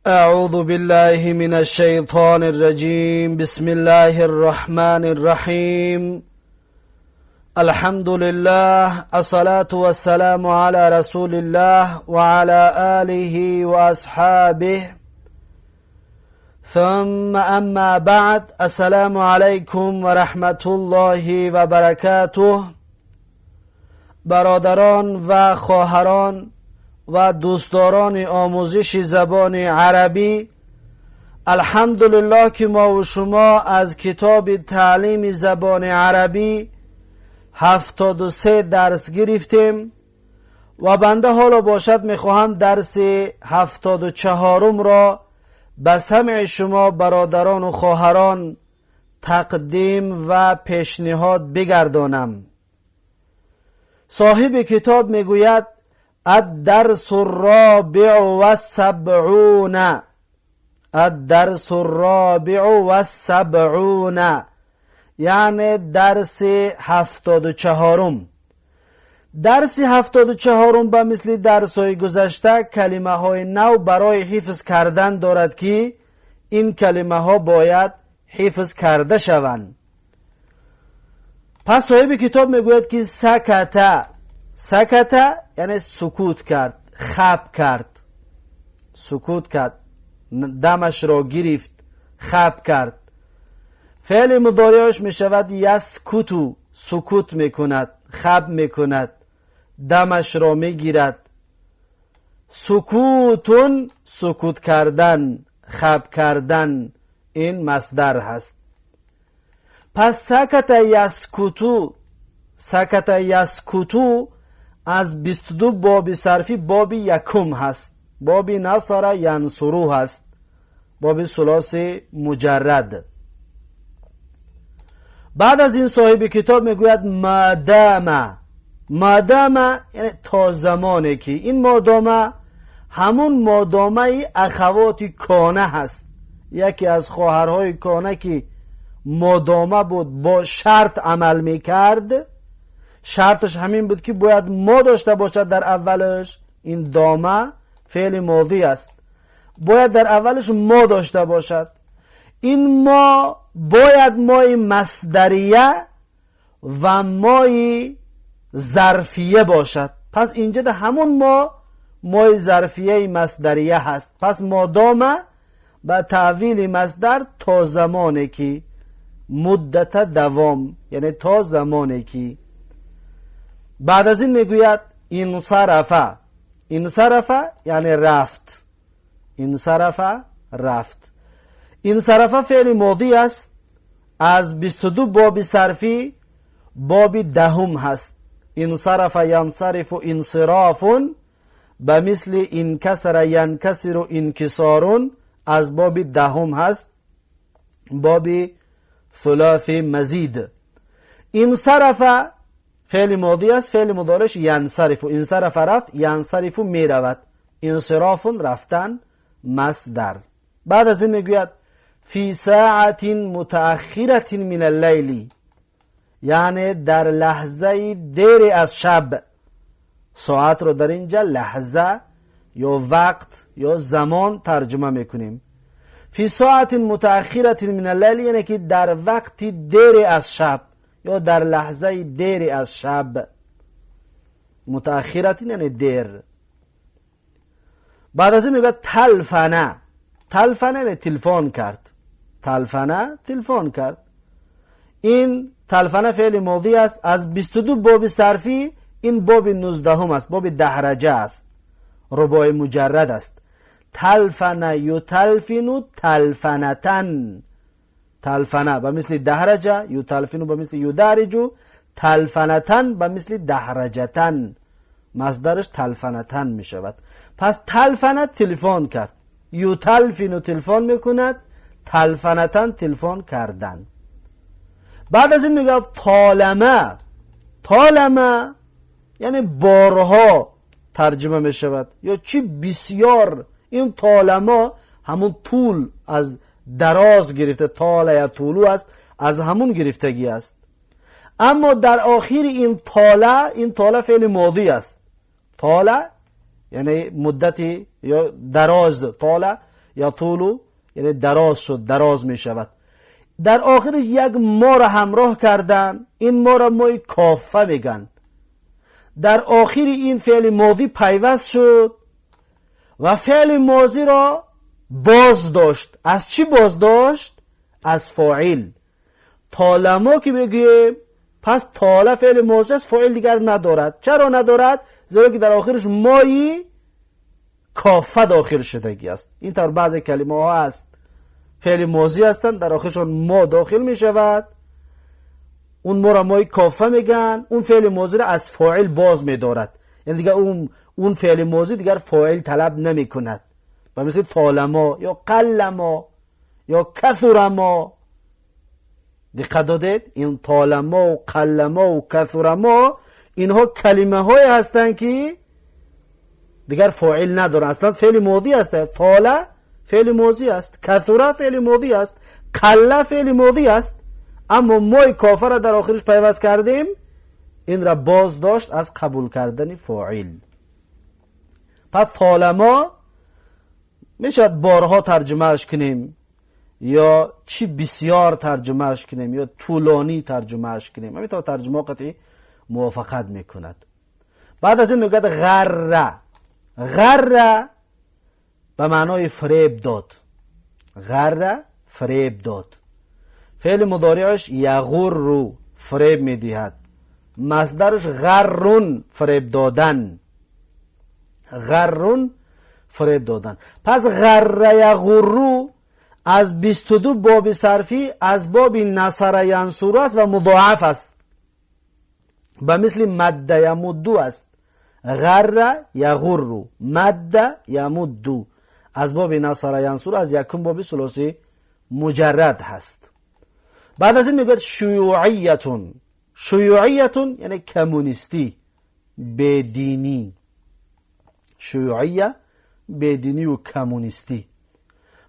أعوذ بالله من الشيطان الرجيم. بسم الله الرحمن الرحيم. الحمد لله، الصلاة والسلام على رسول الله وعلى آله وأصحابه، ثم أما بعد. السلام عليكم ورحمة الله وبركاته. برادران و خواهران و دوستداران آموزش زبان عربی، الحمدلله که ما و شما از کتاب تعلیم زبان عربی 73 درس گرفتیم و بنده حالا باشد میخواهم درس 74 را به سمع شما برادران و خواهران تقدیم و پیشنهاد بگردانم. صاحب کتاب میگوید: الدرس الرابع والسبعون. الدرس الرابع والسبعون یعنی درس 74. درس 74 به مثل درس های گذشته کلمه های نو برای حفظ کردن دارد که این کلمه ها باید حفظ کرده شوند. پس صاحب کتاب میگوید که سكت. سكت یعنی سکوت کرد، خپ کرد، سکوت کرد، دمش را گرفت، خپ کرد. فعل مضارعش می شود يسكت. سکوت میکند، خپ میکند، دمش را میگیرد. سكوت، سکوت کردن، خپ کردن، این مصدر هست. پس سكت يسكت، سكت يسكت از 22 باب صرفی باب یکم هست، باب نصر ينصر هست، باب ثلاثی مجرد. بعد از این صاحب کتاب میگوید ما دام. ما دام یعنی تا زمانی که. این ما دام همون ما دام اخوات كان هست، یکی از خواهرهای كان که ما دام بود، با شرط عمل میکرد. شرطش همین بود که باید ما داشته باشد در اولش. این دام فعل ماضی است، باید در اولش ما داشته باشد. این ما باید مای مصدریه و مای ظرفیه باشد. پس اینجا ده همون ما، مای ظرفیه مصدریه هست. پس ما دام به تأویل مصدر تا زمانی که، مدت دوام، یعنی تا زمانی که. بعد از این میگوید انصرف. انصرف یعنی رفت. انصرف رفت. انصرف فعل ماضی است، از 22 باب صرفی باب دهم هست. انصرف ينصرف انصراف، به مثل انكسر ينكسر انكسار، از باب دهم هست، باب ثلاثی مزید. انصرف فعل ماضی است، فعل مضارعش ينصرف. انصرف رفت، ينصرف میرود، انصراف رفتن، مصدر. بعد از این میگوید في ساعة متأخرة من الليل، یعنی در لحظه دیر از شب. ساعت رو در اینجا لحظه یا وقت یا زمان ترجمه میکنیم. في ساعة متأخرة من الليل یعنی که در وقت دیر از شب یا در لحظه دیر از شب. متأخرة یعنی دیر. بعد از این میگه تلفن. تلفن یعنی تلفن کرد. تلفن تلفن کرد. این تلفن فعل ماضی است، از 22 باب صرفی این باب 19 است، باب دحرجه است، رباعی مجرد است. تلفن يتلفن تلفنة. تلفن به مثل دحرج، يتلفن به مثل يدحرج، تلفنة به مثل دحرجة، مصدرش تلفنة می شود. پس تلفن تلفن کرد، يتلفن تلفن میکند، تلفنة تلفن کردن. بعد از این میگه طالما. طالما یعنی بارها ترجمه می شود یا چی بسیار. این طالما همون طول از دراز گرفته، طال يطول است، از همون گرفتگی است. اما در آخر این طال، این طال فعل ماضی است. طال یعنی مدتی یا دراز، طال یطول یعنی دراز شد، دراز می شود. در آخرش یک ما را همراه کردن، این ما را مای کافه میگن. در آخر این فعل ماضی پیوست شد و فعل ماضی را باز داشت. از چی باز داشت؟ از فاعل. طالما که بگیم پس طال فعل ماضی است، فاعل دیگر ندارد. چرا ندارد؟ زیرا که در آخرش مایی کافه داخل شدگی است. این طور بعضی کلمه ها است فعل ماضی هستند، در آخرشان ما داخل می شود، اون ما را مای کافه میگن، اون فعل ماضی را از فاعل باز می دارد، یعنی دیگر اون فعل ماضی دیگر فاعل طلب نمی کند. و مثل طالما یا قلما یا کثرما. دقت دادید؟ این طالما و قلما و کثرما اینها کلمه های هستند که دیگر فاعل ندارن، اصلا فعل ماضی است. طال فعل ماضی است، کثره فعل ماضی است، قله فعل ماضی است، اما مای کافه را در آخرش پیوست کردیم، این را باز داشت از قبول کردن فاعل. پس طالما میشود بارها ترجمهش کنیم یا چی بسیار ترجمهش کنیم یا طولانی ترجمهش کنیم، همین تا ترجمه قطعی موافقت میکند. بعد از این میگوید غره. غره به معنای فریب داد. غره فریب داد. فعل مضارعش یغر فریب میدهد، مصدرش غرون فریب دادن، غرون فریب دادن. پس غره یغرو از 22 باب صرفی از باب نصر ینصر است و مضاعف است، به مثل مد یمد است. غره یغر مد یمد از باب نصر ینصر از یکم باب ثلاثی مجرد هست. بعد از این میگوید شیوعیتون. شیوعیتون یعنی کمونیستی، بدینی. شیوعیه بدینی و کمونیستی.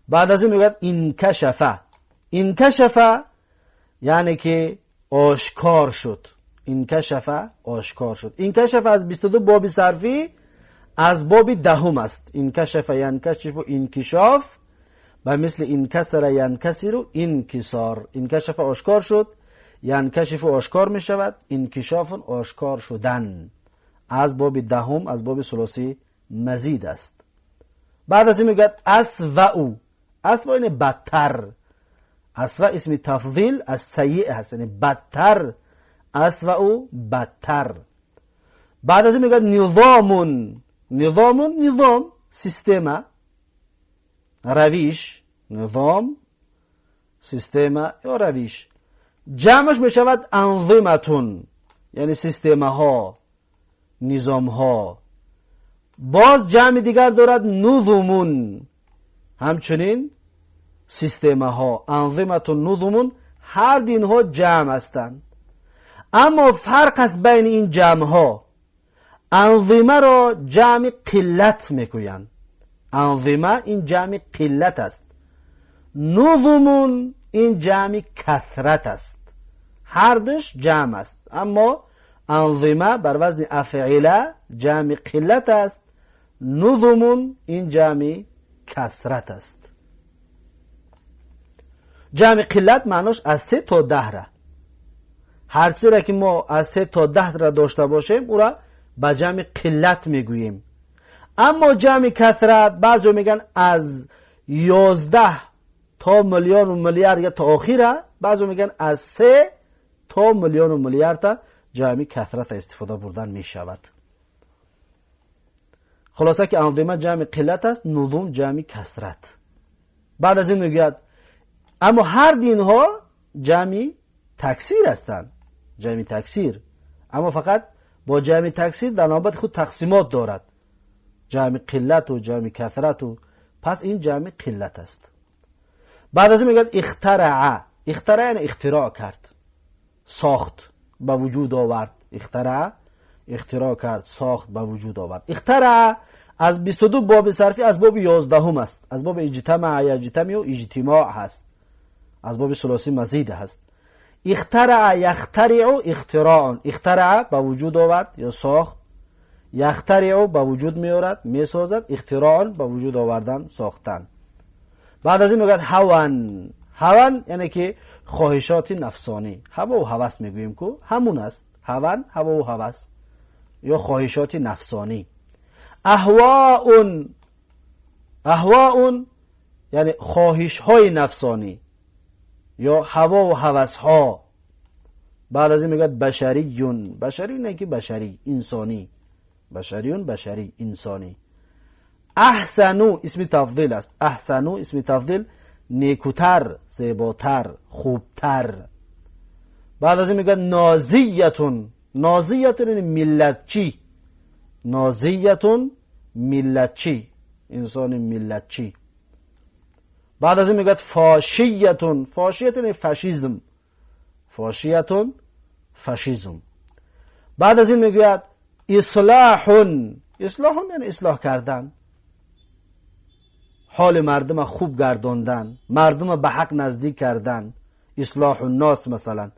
بعد از این میگوید انکشفه. انکشفه یعنی که آشکار شد. انکشفه آشکار شد. انکشفه از 22 باب صرفی از باب دهم است. انکشف ینکشف و انکشاف و مثل انکسر ینکسر و انکسار. انکشف آشکار شد، ینکشف آشکار می شود، انکشاف آشکار شدن. از باب دهم از باب ثلاثی مزید است. بعد از این میگوید اسوأ. اسوأ یعنی بدتر. اسوأ اسم تفضیل از سیء هست، یعنی بدتر. اسوأ بدتر. بعد از این میگوید نظام. نظام نظام سیستما، روش. نظام سیستما یا روش. جمعش میشود انظمتون، یعنی سیستمه ها، نظام ها. باز جمع دیگر دارد نظمون، همچنین سیستمه ها. انظمتون نظمون، هر دینها جمع هستند، اما فرق است بین این جمع ها. انظمه را جمع قلت میگویند. انظمه این جمع قلت است. نظمون این جمع کثرت است. هر دوش جمع است، اما انظمه بر وزن افعله جمع قلت است، نظمون این جمع کثرت است. جمع قلت معناش از 3 تا 10 را، هر چیزی را که ما از 3 تا 10 را داشته باشیم او را به جمع قلت میگوییم. اما جمع کثرت بعضی میگن از 11 تا میلیون و میلیارد یا تا آخیره، بعضی میگن از 3 تا میلیون و میلیارد جمع کثرت استفاده بردن میشود. خلاصه که انظمه جمع قلت است، نظم جمع کثرت. بعد از این میگوید اما هر دینها جمع تکثیر هستند، جمع تکثیر، اما فقط با جمع تکثیر در نوبت خود تقسیمات دارد، جمع قلت و جمع کثرت و پس این جمع قلت است. بعد از این میگوید اخترع. اخترع یعنی اختراع کرد، ساخت، به وجود آورد. اخترع اختراع کرد، ساخت، به وجود آورد. اخترع از 22 باب صرفی از باب 11 است، از باب اجتماع یجتمع و اجتماع هست، از باب ثلاثی مزید هست. اخترع یخترع اختراع. اخترع به وجود آورد یا ساخت، یخترع به وجود میآورد، میسازد، اختراع به وجود آوردن، ساختن. بعد از این میگوید هوان. هوان یعنی که خواهشات نفسانی، هوا و هوس میگوییم که همون است. هوان هوا و هوس یا خواهشات نفسانی. اهواء، اهواء یعنی خواهش های نفسانی یا هوا و هوس ها. بعد از این میگوید بشریون. بشری نه که بشری، انسانی. بشریون بشری، انسانی. احسنو اسم تفضیل است. احسنو اسم تفضیل، نیکوتر، زیباتر، خوبتر. بعد از این میگه نازیتون. نازیتون یعنی ملتچی. نازیتون ملتچی، انسان ملتچی. بعد از این میگه فاشیتون. فاشیتون یعنی فاشیزم. فاشیتون فاشیزم. بعد از این میگوید اصلاح. اصلاح یعنی اصلاح کردن، حال مردم خوب گرداندن، مردم به حق نزدیک کردن. اصلاح الناس مثلا،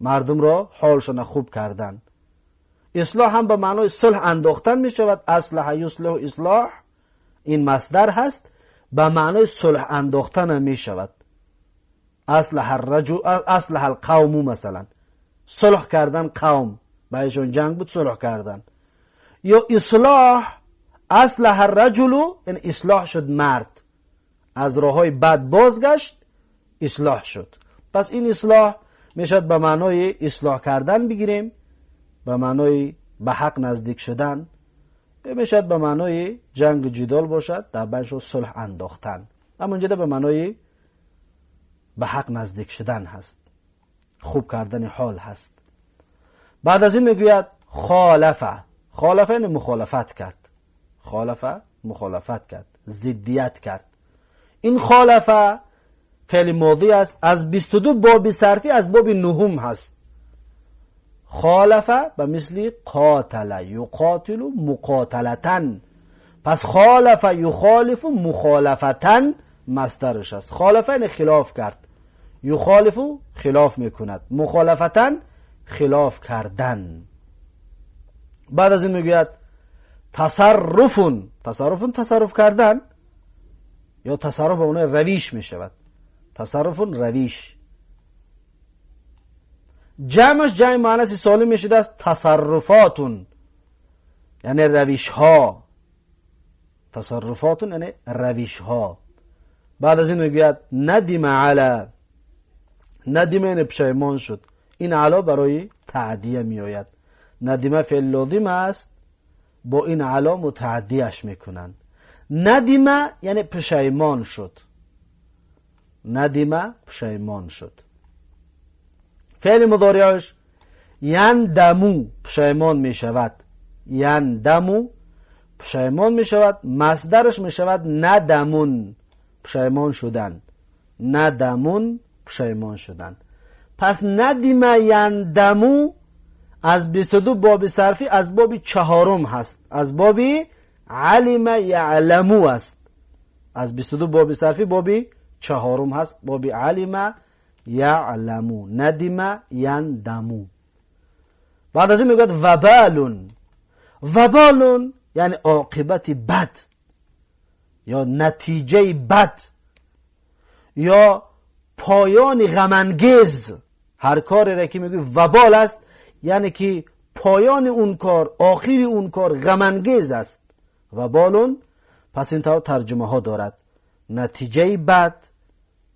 مردم را حالشان خوب کردن. اصلاح هم به معنای صلح انداختن می شود. اصلح یصلح اصلاح، این مصدر هست، به معنای صلح انداختن می شود. اصلح الرجل، اصلح القوم مثلا، صلح کردن قوم، بینشون جنگ بود صلح کردن. یا اصلاح، اصلح الرجل یعنی اصلاح شد مرد، از راه های بد بازگشت، اصلاح شد. پس این اصلاح میشد به معنای اصلاح کردن بگیریم، به معنای به حق نزدیک شدن، میشد به معنای جنگ جدال باشد، در بینشون صلح انداختن. اما اینجا به معنای به حق نزدیک شدن هست، خوب کردن حال هست. بعد از این میگوید خالفه. خالفه یعنی مخالفت کرد. خالفه مخالفت کرد، ضدیت کرد. این خالفه فعل ماضی است، از 22 باب صرفی از باب نهم هست. خالفه به مثل قاتل یقاتل مقاتلتن. پس خالف یخالف مخالفتن مصدرش است. خالفه یعنی خلاف کرد، یخالف خلاف میکند، مخالفتن خلاف کردن. بعد از این میگوید تصرفون. تصرفون تصرف کردن یا تصرف به اون رویش میشود. تصرفون رویش، جمعش جمع مؤنث سالم میشده است تصرفاتون، یعنی رویش ها. تصرفاتون یعنی رویش ها. بعد از این میگوید ندم علی. ندم یعنی پشیمان شد. این علا برای تعدیه میآید. ندمه فعل لازم است، با این علا متعدیش میکنند. ندمه یعنی پشیمان شد. ندمه پشیمان شد. فعل مضارعش یندمو پشیمان میشود. یندمو پشیمان میشود. مصدرش میشود ندمون، پشیمان شدن. ندمون پشیمان شدن. پس ندمه یندمو از 22 باب صرفی از باب چهارم هست، از باب علم یعلمو است. از 22 باب صرفی باب چهارم هست، باب علم یعلمو، ندم یندمو. بعد از این میگوید وبالون. وبالون یعنی عاقبت بد یا نتیجه بد یا پایان غم انگیز. هر کاری را که میگوی وبال است، یعنی که پایان اون کار، آخر اون کار غم انگیز است. وبالون. پس این تا ترجمه ها دارد، نتیجه بد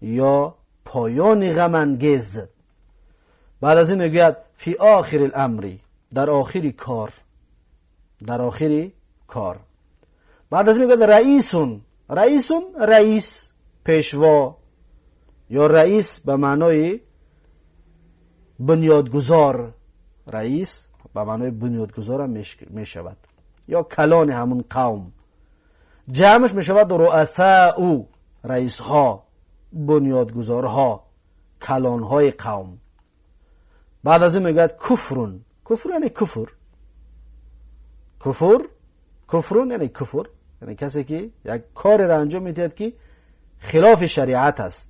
یا پایان غم انگیز. بعد از این میگوید فی آخر الامر، در آخر کار، در آخر کار. بعد از این میگوید رئیسون. رئیسون رئیس، پیشوا، یا رئیس به معنای بنیادگذار. رئیس به معنای بنیادگذار هم می شود، یا کلان همون قوم. جمعش می شود رؤساء، رئیس ها، بنیادگذارها، کلان های قوم. بعد از این میگوید کفرون. کفر یعنی کفر. کفر، کفرون یعنی کفر، یعنی کسی که یک کار را انجام میدهد که خلاف شریعت است،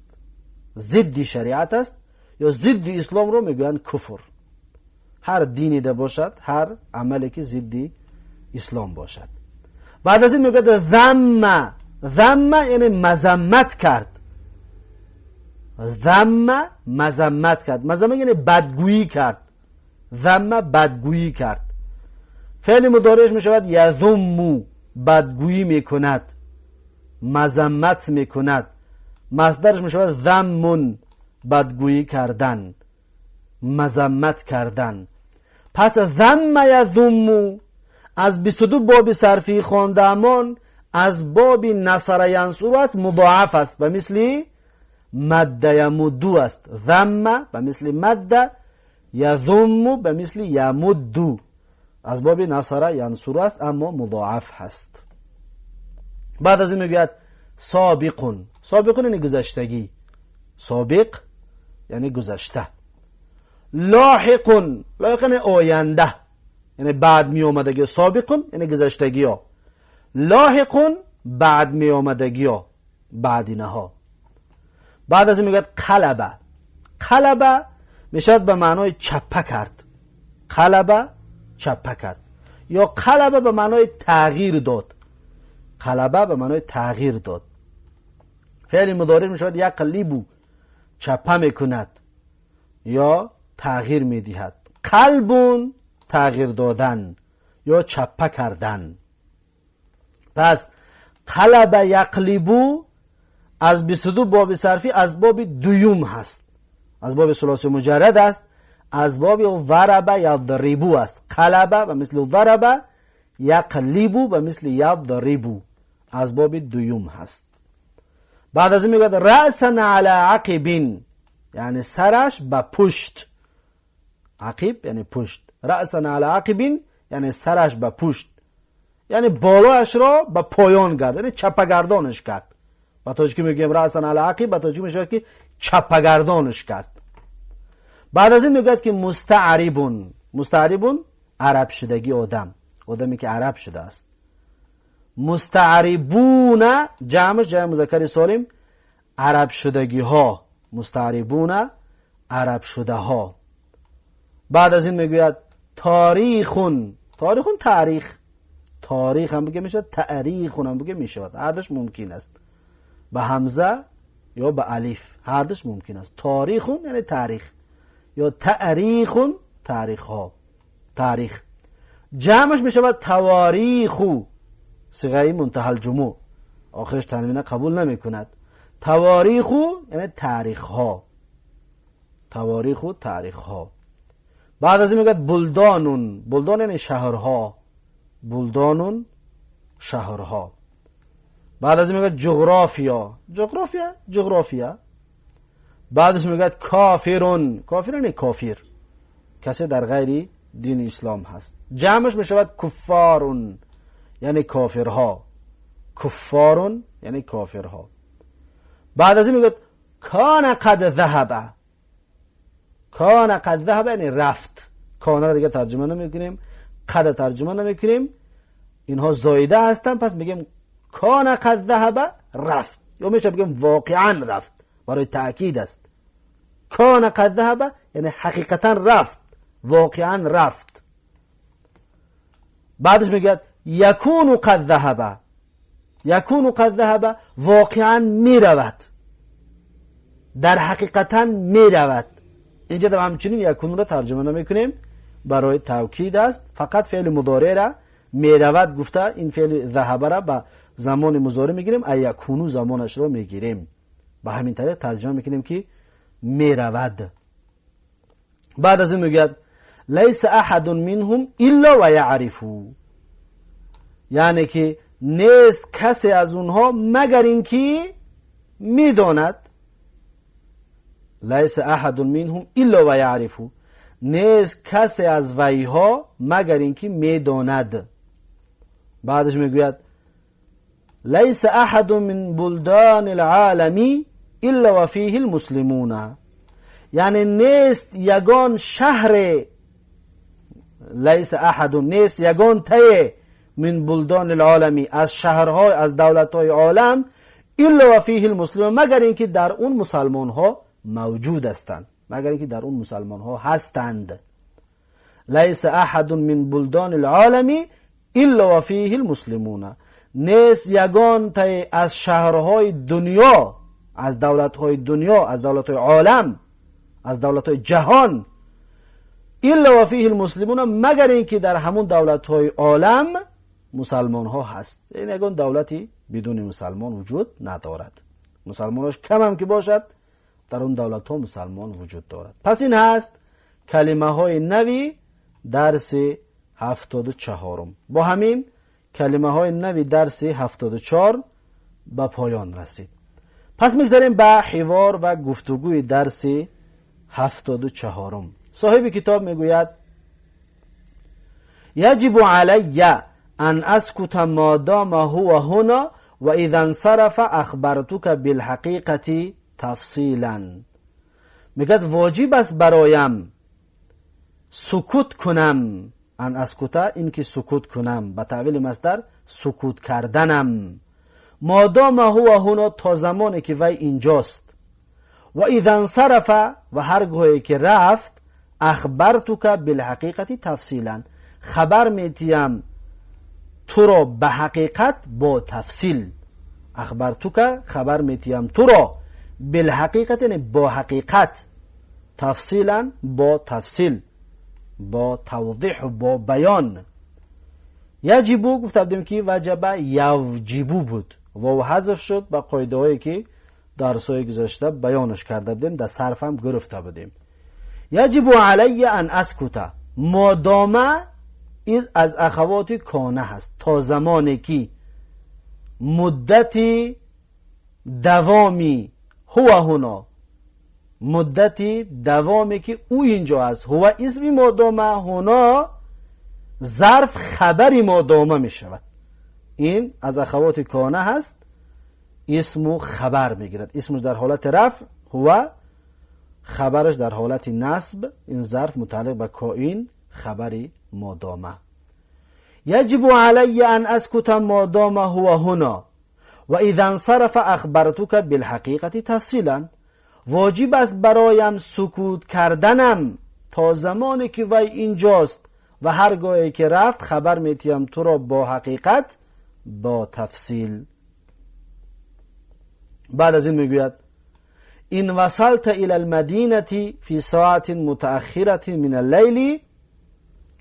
ضد شریعت است یا ضد اسلام رو میگویند کفر. هر دینی ده باشد، هر عملی که ضد اسلام باشد. بعد از این میگوید ذم. ذم یعنی مذمت کرد. ذم مذمت کرد. مذمت یعنی بدگویی کرد. ذم بدگویی کرد. فعل مضارعش می شود یذم، بدگویی میکند، مذمت میکند. مصدرش می شود ذم، بدگویی کردن، مذمت کردن. پس ذم یذم از 22 باب صرفی خوانده‌مان از باب نصر ینصر است، مضاعف است، به مثل مد یمد است. ذم به مثل مد، یذم به مثل یمد، از باب نصر ینصر است اما مضاعف هست. بعد از این میگوید سابقون. سابقون یعنی گذشتگی، سابق یعنی گذشته. لاحقون، لاحق یعنی آینده، یعنی بعد می آمدگی. سابقون یعنی گذشتگی ها، لاحقون بعد می آمدگی ها، بعدینه ها. بعد از این میگوید قلبه. قلبه میشود به معنای چپه کرد. قلبه چپه کرد، یا قلبه به معنای تغییر داد. قلبه به معنای تغییر داد. فعل مضارع میشود یقلبو، چپه میکند یا تغییر میدهد. قلبون تغییر دادن یا چپه کردن. پس قلب یقلبو از 22 باب صرفی از باب دوم هست، از باب ثلاثی مجرد است، از باب ضرب یضربو است. قلب و مثل ضرب، یقلبو و مثل یضربو، از باب دوم هست. بعد از این میگه رأسا علی عقب، یعنی سرش به پشت. عقب یعنی پشت. رأسا علی عقب یعنی سرش به پشت، یعنی بالایش را به پایان کرد، یعنی چپگردانش کرد. با تاجیکی میگیم رأسا علی عقب، با تاجیکی میشه که چپگردانش کرد. بعد از این میگوید که مستعربون. مستعربون عرب شدگی آدم، آدمی که عرب شده است. مستعربون جمعش جمع مذکر سالم، عرب شدگی ها. مستعربون عرب شده ها. بعد از این میگوید تاریخون. تاریخون تاریخ، تاریخ هم بگه میشود، تاریخون هم بگه میشود، هر دوش ممکن است، به همزه یا به الف، هر دوش ممکن است. تاریخون یعنی تاریخ، یا تاریخون تاریخ ها، تاریخ. جمعش میشود تواریخو، صیغه منتهی الجموع، آخرش تنوین قبول نمی کند. تواریخو یعنی تاریخ ها، تواریخو تاریخ ها. بعد از این میگه بلدانون. بلدان یعنی شهرها، بلدانون شهرها. بعد از این میگه جغرافیا. جغرافیا، جغرافیا. بعدش میگه کافرون. کافر یعنی کافر، کسی در غیر دین اسلام هست. جمعش میشود کفارون یعنی کافرها. کفارون یعنی کافرها. بعد از این میگه کان قد ذهب. کان قد ذهب یعنی رفت. کان را دیگه ترجمه نمیکنیم، قد ترجمه نمیکنیم، اینها زایده هستن، پس میگیم کان قد ذهب رفت، یا میشه بگیم واقعا رفت، برای تأکید است. کان قد ذهب یعنی حقیقتا رفت، واقعا رفت. بعدش میگه یکون قد ذهب. یکون قد ذهب واقعا میرود، در حقیقتا میرود. اینجا در همچنین یکون را ترجمه نمیکنیم، برای توکید است. فقط فعل مضارع را میرود گفته، این فعل ذهب را به زمان مضارع میگیریم، یکونو زمانش را میگیریم، به همین طریق ترجمه میکنیم که میرود. بعد از این میگوید لیس احد منهم الا و یعرفو، یعنی که نیست کسی از اونها مگر اینکه میداند. لیس احد منهم الا و یعرفو، نیست کسی از ویها مگر اینکه میداند. بعدش میگوید لیس احد من بلدان العالم الا و فیه المسلمون، یعنی نیست یگان شهر، لیس احد نیست یگان تی من بلدان العالمی از شهرهای از دولتهای عالم الا و فیه المسلمون، مگر اینکه در اون مسلمان ها موجود هستند، مگر اینکه در اون مسلمان ها هستند. لیس احد من بلدان العالم الا و فیه المسلمون، نیست یگان تی از شهرهای دنیا، از دولت های دنیا، از دولت های عالم، از دولت های جهان، الا و فیه المسلمون، مگر اینکه در همون دولت های عالم مسلمان ها هست. این یگان دولتی بدون مسلمان وجود ندارد. مسلمانش کم هم که باشد در اون دولت ها مسلمان وجود دارد. پس این هست کلمه های نوی درس 74. با همین کلمه های نوی درس 74 به پایان رسید. پس میگذاریم به حوار و گفتگوی درس 74. صاحب کتاب میگوید یجب علی ان اسکت ما دام هو هنا و اذا انصرف اخبرتك بالحقیقة تفصیلا. میگد واجب است برایم سکوت کنم. ان اسکت این که سکوت کنم، به تأویل مصدر سکوت کردنم، ما دام هو هنا، تا زمانی که وی اینجاست، و اذا انصرف، و هرگاهی که رفت، اخبرتك بالحقیقة تفصیلا، خبر میتیم تو را به حقیقت با تفصیل. اخبرتك خبر میتیم تو را، بالحقیقة یعنی با حقیقت، تفصیلا با تفصیل، با توضیح و با بیان. یجب گفته بودیم که وجب یوجب بود، واو حذف شد با قاعده هایی که درس های گذشته بیانش کرده بودیم، در صرف هم گرفته بودیم. یجب علی ان اسکت، ما دام از اخوات کان هست، تا زمانی که مدت دوامی هو هنا، مدت دوامی که او اینجا است. هو اسم ما دام، هنا ظرف خبری ما دام می شود. این از اخوات کان هست، اسم و خبر میگیرد. اسمش در حالت رفع هو، خبرش در حالت نصب، این ظرف متعلق به کائن خبری ما دام. یجب علی ان اسکت ما دام هو هنا و اذا انصرف اخبرتك بالحقیقة تفصیلا. واجب است برایم سکوت کردنم تا زمانی که وی اینجاست و هرگاهی که رفت خبر میتیم تو را با حقیقت با تفصیل. بعد از این میگوید إن وصلت إلى المدينة في ساعة متأخرة من الليل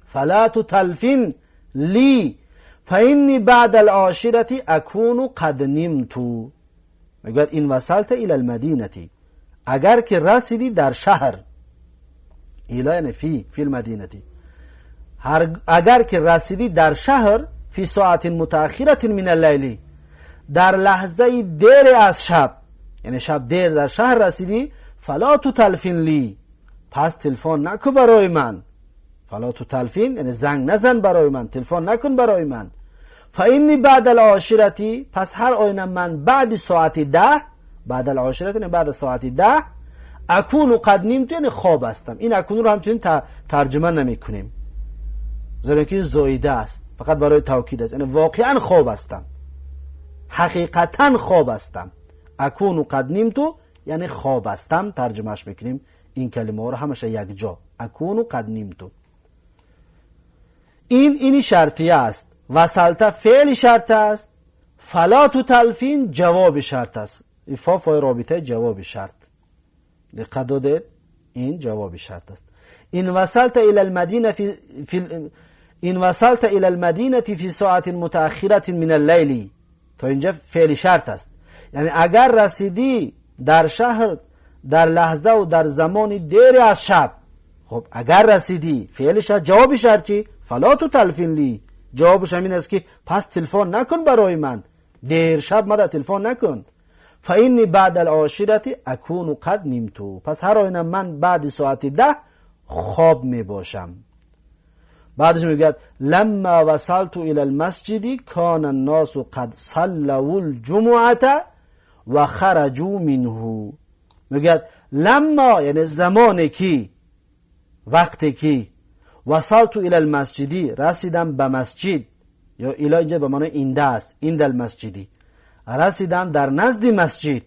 فلا تتلفن لي فإني بعد العاشرة أكون قد نمت. میگوید إن وصلت إلى المدينة، اگر که رسیدی در شهر، إلى یعنی في، في المدينة، اگر که رسیدی در شهر، في ساعة متأخرة من الليل، در لحظه دیر از شب، یعنی شب دیر در شهر رسیدی، فلا تتلفن لي، پس تلفن نکن برای من. فلا تتلفن یعنی زنگ نزن برای من، تلفن نکن برای من. فإني بعد العاشرة، پس هر آینه من بعد ساعت 10، بعد العاشرة یعنی بعد ساعت 10، أكون قد نمت یعنی خواب هستم. این أكون رو همچنین ترجمه نمی کنیم، زیرا که زایده است، فقط برای توکید است، یعنی واقعا خواب هستم، حقیقتا خواب هستم. أكون قد نمت یعنی خواب هستم، ترجمهش میکنیم این کلمه رو همشه یک جا، أكون قد نمت. این اینی شرطیه است. وصلت فعل شرط است، فلا تتلفن جواب شرط است. فا فای رابطه جواب شرط، دقت دادید، این جواب شرط است. إن وصلت إلى المدينة في إن وصلت إلى المدينة في ساعة متأخرة من الليل، تا اینجا فعل شرط است، یعنی اگر رسیدی در شهر در لحظه و در زمان دیر از شب. خب اگر رسیدی فعل شرط، جواب شرط چی؟ فلا تتلفن لي، جوابش همین است که پس تلفن نکن برای من، دیر شب مده تلفن نکن. فإني بعد العاشرة أكون قد نمت، پس هر آینه من بعد ساعت 10 خواب می باشم. بعدش میگوید لما وصلت إلى المسجد كان الناس قد صلوا الجمعة و خرجوا منه. میگوید لما یعنی زمانی که، وقتی که، وصلت إلى المسجد رسیدم به مسجد، یا إلى اینجا به معنی عند است، عند المسجد رسیدم در نزد مسجد،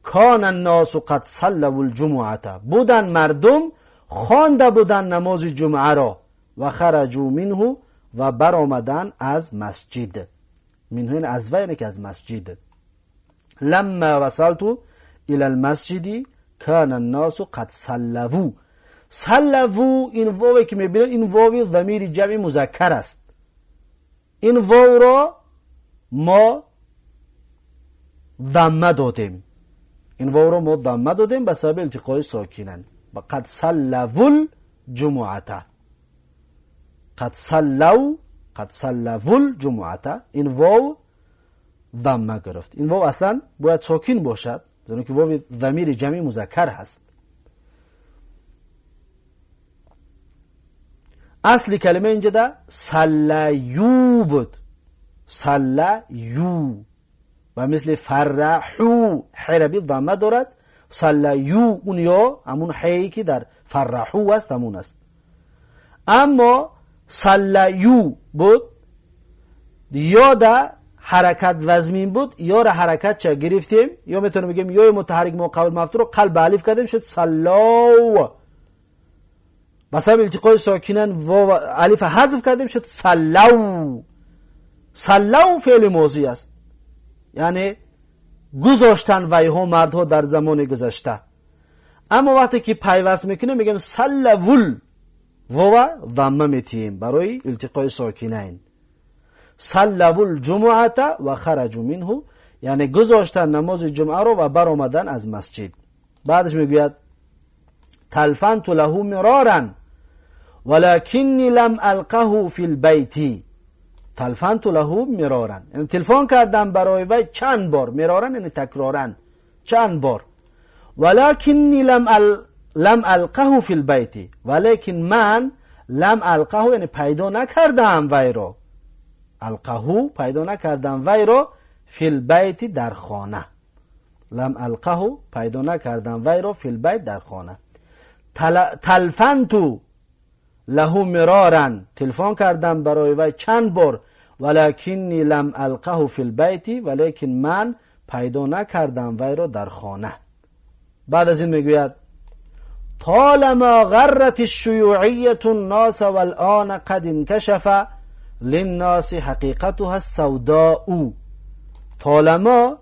كان الناس قد صلوا الجمعة بودن مردم خوانده بودن نماز جمعه را، و خرجوا منه و برآمدن از مسجد. منه یعنی از، و یعنی که از مسجد. لما وصلت إلى المسجد كان الناس قد صلوا. صلوا این واوی که میبینید این واوی ضمیر جمع مذکر است. این واو را ما ضمه دادیم، این واو را ما ضمه دادیم به سبب التقای ساکنن. قد صلوا الجمعة، قد صلوا، قد صلوا الجمعة، این واو ضمه گرفت. این واو اصلا باید ساکن باشد، زیرا که واو ضمیر جمع مذکر هست. اصل کلمه اینجا ده صلیو بود، صلیو، و مثل فرحو حربی ضمه دارد. صلیو اون یا همون حی که در فرحو است همون است. اما صلیو بود یا ده حرکت وزمین بود، یا را حرکت چه گرفتیم، یا میتونیم بگیم یا متحرک ما قبل مفتوح رو قلب الف کردیم شد صلاو، بسبب التقای ساکنن واو الف حذف کردیم شد صلو. صلو فعل ماضی است، یعنی گذاشتن ویها مردها در زمان گذشته. اما وقتی که پیوست میکنیم میگیم صلول، واو ضمه میتیم برای التقای ساکنین. صلوا الجمعة و خرجوا منه، یعنی گذاشتن نماز جمعه رو و برآمدن از مسجد. بعدش میگوید تلفنت له مرارا ولکنی لم القه فی البیت. تلفنت له مرارا یعنی تلفن کردم برای وی چند بار، مرارا یعنی تکرارا چند بار. ولکنی لم القه فی البیت، ولیکن من لم القه یعنی پیدا نکردم وی را، القه پیدا نکردم وی را، فی البیت در خانه. لم القه پیدا نکردم وی را، فی البیت در خانه. تلفنت له مرارا تلفن کردم برای وی چند بار، ولکنی لم القه فی البیت، ولیکن من پیدا نکردم وی را در خانه. بعد از این میگوید طالما غرت الشیوعیة الناس والآن قد انکشف للناس حقیقتها السوداء. طالما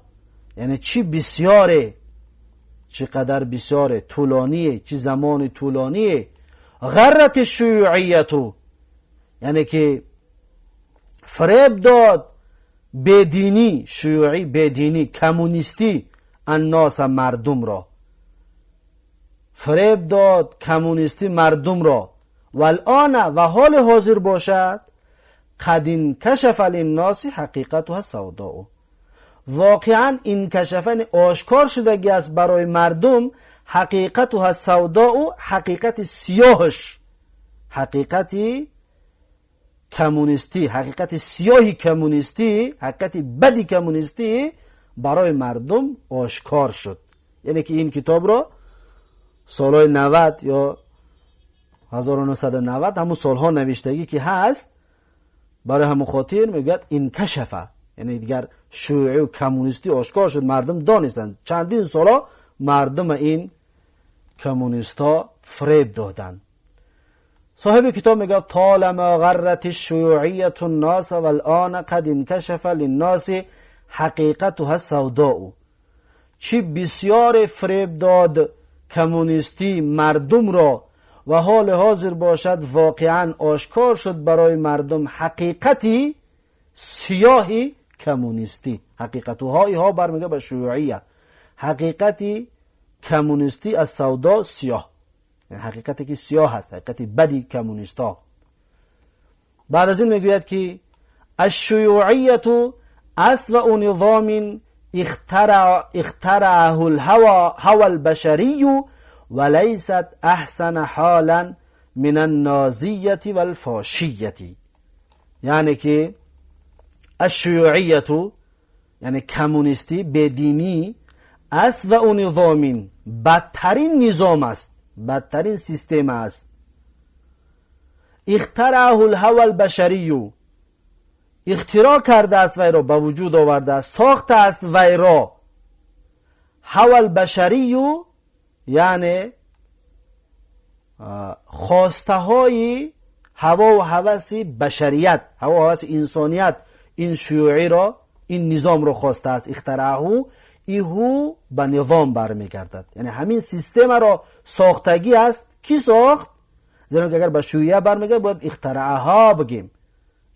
یعنی چی بسیاره، چی قدر بسیاره، طولانیه، چی زمان طولانیه. غرت الشیوعیت یعنی که فریب داد بدینی، شیوعی بدینی کمونیستی، الناس مردم را فریب داد، کمونیستی مردم را. والآن و حال حاضر باشد قد انکشف للناس حقیقتها السوداء، واقعا انکشف آشکار شدگی است برای مردم حقیقتها السوداء، حقیقت سیاهش، حقیقت کمونیستی، حقیقت سیاهی کمونیستی، حقیقت بدی کمونیستی برای مردم آشکار شد. یعنی که این کتاب را سالهای 90 یا 1990 همون سالها نوشتگی که هست، برای همون خاطر میگوید انکشفه، یعنی دیگر شیوعی و کمونیستی آشکار شد، مردم دانستند. چندین سالا مردم این کمونیستا فریب دادند. صاحب کتاب میگه طالما غرت الشیوعیة الناس والآن قد انکشف للناس حقیقتها السوداء. چی بسیار فریب داد کمونیستی مردم را و حال حاضر باشد واقعا آشکار شد برای مردم حقیقتی سیاهی کمونیستی. حقیقتها ها برمیگه به شیوعیه، حقیقتی کمونیستی از سودا سیاه، یعنی حقیقتی که سیاه هست، حقیقت بدی کمونیستا. بعد از این میگوید که الشیوعیة اسوأ نظام اخترعه الهوى البشری وليست احسن حالا من النازیة والفاشیة. یعنی که الشیوعیة یعنی کمونیستی بدینی اسوأ نظام بدترین نظام است، بدترین سیستم است. اخترعه الهوى البشری اختراع کرده است وی را، به وجود آورده است، ساخته است وی را. هوى البشری یعنی خواسته های هوا و هوس بشریت، هوا و هوس انسانیت، این شیوعی را، این نظام را خواسته است. اخترعه ин ҳу ба низом бармегардад, яъне ҳамин системаро сохтагӣ аст. Ки сохт? Зеро ки агар ба шуйъия бармегардад, бояд ихтараъаҳо бигем,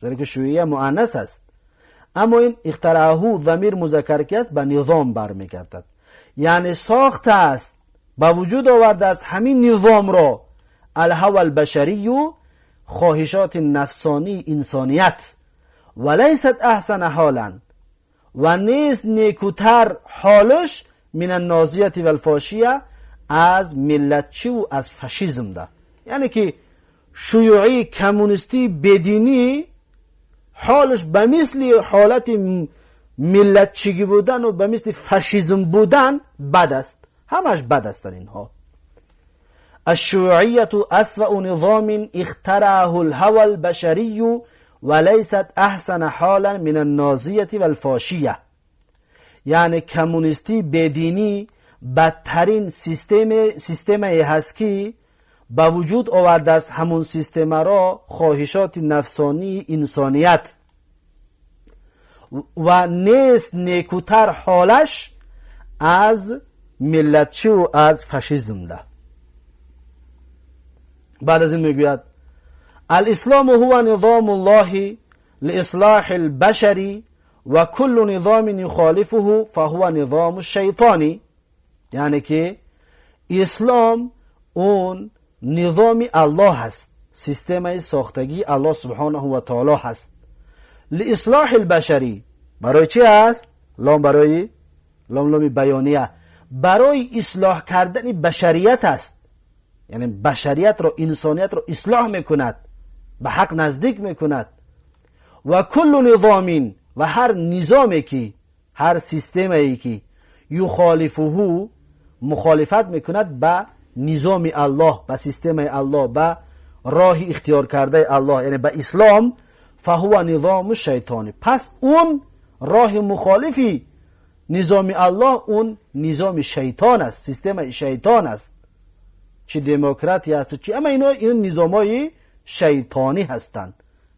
зеро ки шуйъия муаннас аст. Аммо ин ихтараъаҳу замир музаккар ки аст, ба низом бармегардад, яъне сохта аст, ба вуҷуд овардааст ҳамин низомро алҳава албашарию, хоҳишоти нафсонии инсоният. Ва лайсат аҳсана ҳолан, ва нест некутар ҳолаш, мин аннозияти валфошия, аз миллатчиву аз фашизм да. Яъне ки шуюӣ, коммунистӣ, бединӣ ҳолаш ба мисли ҳолати миллатчигӣ будан ва ба мисли фашизм будан бад аст, ҳамаш бад ҳастанд инҳо. الشيوعية أسوأ نظام اخترعه الهوى البشري وليست أحسن حالا من النازية والفاشية. یعنی کمونیستی، بدینی بدترین سیستمی هست که به وجود آورده است همون سیستم را خواهشات نفسانی انسانیت، و نیست نیکوتر حالش از ملتچی و از فاشیسم ده. بعد از این میگوید الاسلام هو نظام الله لاصلاح البشر و كل نظام يخالفه فهو نظام الشیطانی. یعنی که اسلام اون نظام الله هست، سیستم ساختگی الله سبحانه و تعالی هست. لاصلاح البشری برای چی هست؟ لام برای لام، لام بیانیه، برای اصلاح کردن بشریت است. یعنی بشریت را، انسانیت را اصلاح میکند، به حق نزدیک میکند. و کل نظام، و هر نظامی که، هر سیستمی که یخالفه، مخالفت میکند به نظام الله، به سیستم الله، به راه اختیار کرده الله، یعنی به اسلام، فهو نظام الشیطانی، پس اون راه مخالفی نظام الله، اون نظام شیطان است، سیستم شیطان است. چه دموکراتی است، چی، اما اینا این نظام های شیطانی هستند.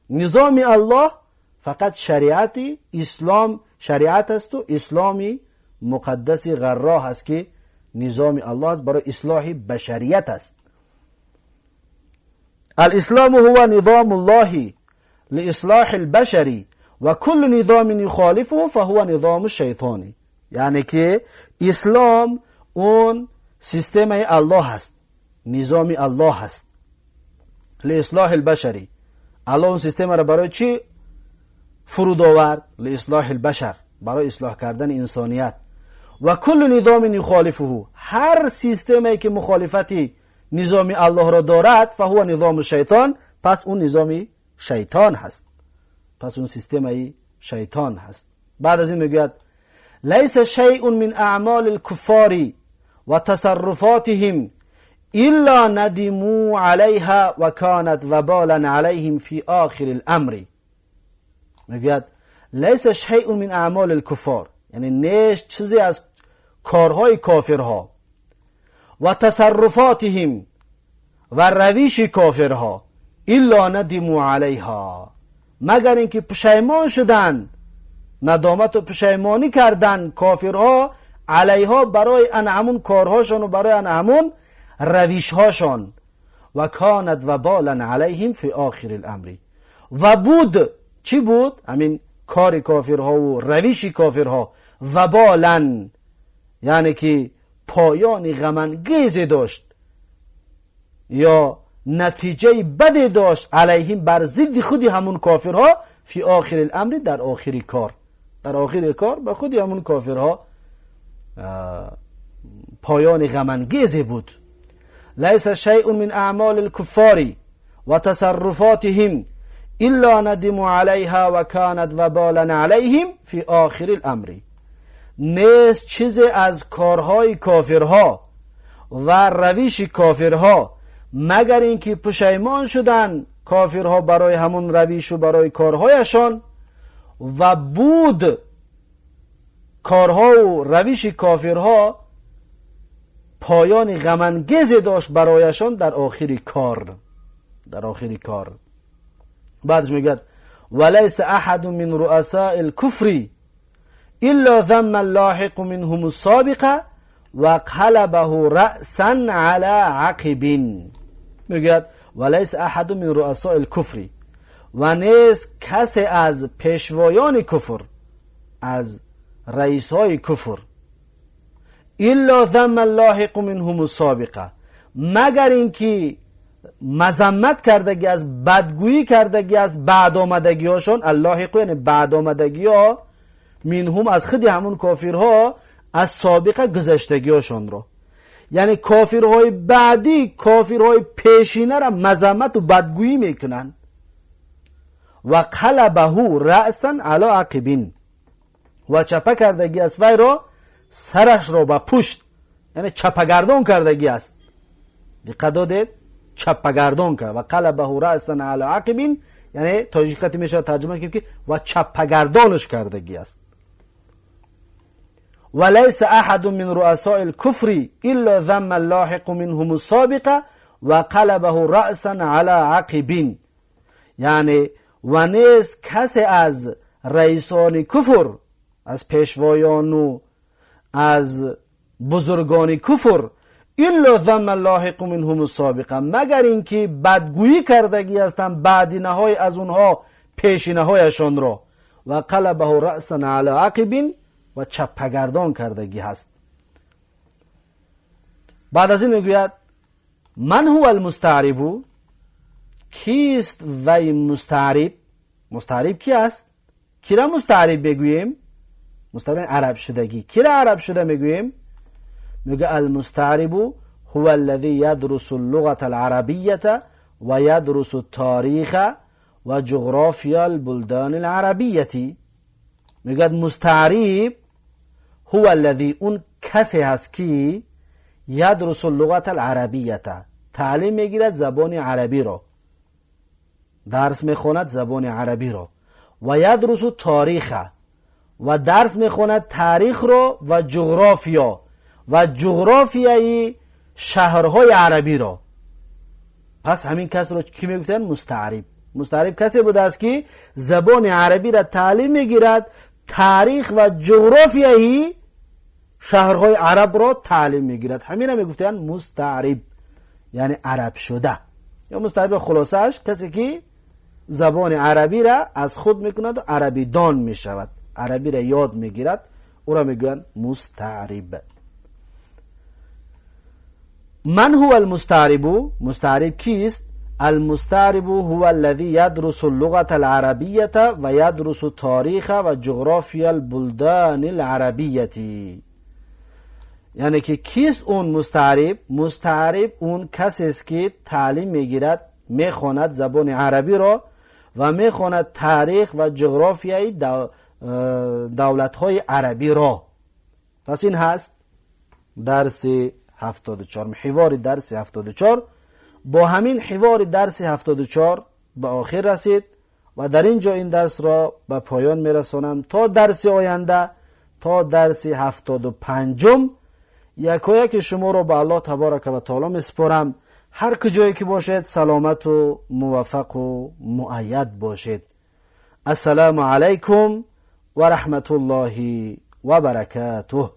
نظام الله فقط شریعت اسلام، شریعت است و اسلامی مقدس غرا هست که نظام الله است، برای اصلاح بشریت است. الاسلام هو نظام الله لاصلاح البشر و كل نظام يخالفه فهو نظام الشیطانی. یعنی که اسلام اون سیستم الله هست، نظام الله هست. لاصلاح البشری، الله اون سیستم را برای چی فرود آورد؟ لاصلاح البشر، برای اصلاح کردن انسانیت. و کل نظام یخالفه، هر سیستمی که مخالفتی نظام الله را دارد، فهو نظام شیطان، پس اون نظام شیطان هست، پس اون سیستم شیطان هست. بعد از این میگوید لیس شیء من اعمال الكفار و تصرفاتهم الا ندموا علیها و كانت وبالا علیهم فی آخر الامر. میگوید لیس شیء من اعمال الكفار، یعنی نیست چیزی از کارهای کافرها، و تصرفاتهم، و رویش کافرها، الا ندموا علیها، مگر اینکه پشیمان شدند، ندامت و پشیمانی کردن کافرها، علیها، برای ان همون کارهاشان و برای ان همون رویشهاشان، و کانت وبالا علیهم فی آخر الامر، و بود، چی بود همین کار کافرها و رویش کافرها؟ وبالا، یعنی که پایان غم داشت یا نتیجه بدی داشت، علیهم، بر ضد خودی همون کافرها، فی آخر الامر، در آخر کار. در آخر کار به خودی همون کافرها پایان غم بود. لیس شیء من اعمال الكفار و تصرفاتهم الا ندموا علیها و كانت وبالا علیهم فی آخر الامر. نیست چیزی از کارهای کافرها و رویش کافرها، مگر اینکه پشیمان شدن کافرها برای همون رویش و برای کارهایشان، و بود کارها و رویش کافرها پایان غم داشت برایشان در آخر کار، در آخر کار. بعدش میگه ولیس احد من رؤساء الكفر الا ذم اللاحق منهم السابق وقلبه رأسا على عقب. میگوید وليس احد من رؤساء الكفر، و نیست کسی از پیشوایان کفر، از رئیسهای کفر، الا ذم اللاحق منهم السابق، مگر اینکه مذمت کردگی از، بدگویی کردگی از بعد آمدگی هاشون. اللاحق یعنی بعد آمدگی ها، منهم از خود همون کافرها، از سابقه گذشتگی هاشون رو. یعنی کافرهای بعدی کافرهای پیشینه را مذمت و بدگویی میکنن. و قلبه رأسا علی عقب، و چپه کردگی است وی را، سرش را به پشت، یعنی چپگردان کردگی است. دقت دادید؟ چپگردان کرد. و قلبه رأسا علی عقب، یعنی تاجیکاتی میشه ترجمه کنیم که و چپگردانش کردگی است. وليس احد من رؤساء الكفر الا ذم اللاحق منهم السابق وقلبه رأسا على عقب، یعنی و نیست کسی از رئیسان کفر، از پیشوایان و از بزرگان کفر، الا ذم اللاحق منهم السابق، مگر اینکه بدگویی کردگی هستند بعدینه از اونها پیشینه هایشان را، و قلبه رأسا علی عقب، و چپگردان کردگی هست. بعد از این میگوید من هو المستعرب، کیست وی مستعرب؟ مستعرب کی است؟ کی را مستعرب بگوییم؟ مستعرب عرب شدگی. کی را عرب شده میگوییم؟ میگه المستعرب هو الذي يدرس اللغة العربية ويدرس التاريخ وجغرافيا البلدان العربية. میگه مستعرب هو الذي، اون کسی هست که يدرس اللغة العربية، تعلیم میگیرد زبان عربی را، درس میخواند زبان عربی را، و يدرس التاريخ، و درس میخواند تاریخ را، و جغرافیا، و جغرافیای شهرهای عربی را. پس همین کس را کی میگفتن؟ مستعرب. مستعرب کسی بوده است که زبان عربی را تعلیم میگیرد، تاریخ و جغرافیایی شهرهای عرب را تعلیم میگیرد. همین را میگفتن مستعرب، یعنی عرب شده. یا مستعرب خلاصش کسی که زبان عربی را از خود میکند و عربی دان میشود، عربی را یاد میگیرد، او را میگویند مستعرب. من هو المستعرب؟ مستعرب کیست؟ المستعرب هو الذي يدرس اللغة العربية ويدرس تاريخ وجغرافيا البلدان العربية. یعنی که کیست اون مستعرب؟ مستعرب اون کسی است که تعلیم میگیرد، میخواند زبان عربی را و میخواند تاریخ و جغرافیای دولت های عربی را. پس این هست درس 74، حوار درس 74. با همین حوار درس 74 به آخر رسید و در اینجا این درس را به پایان میرسانم. تا درس آینده، تا درس 75، یکایک شما را به الله تبارک و تعالی میسپارم. هر کجایی که باشید سلامت و موفق و مؤید باشید. السلام علیکم و رحمت الله و برکاته.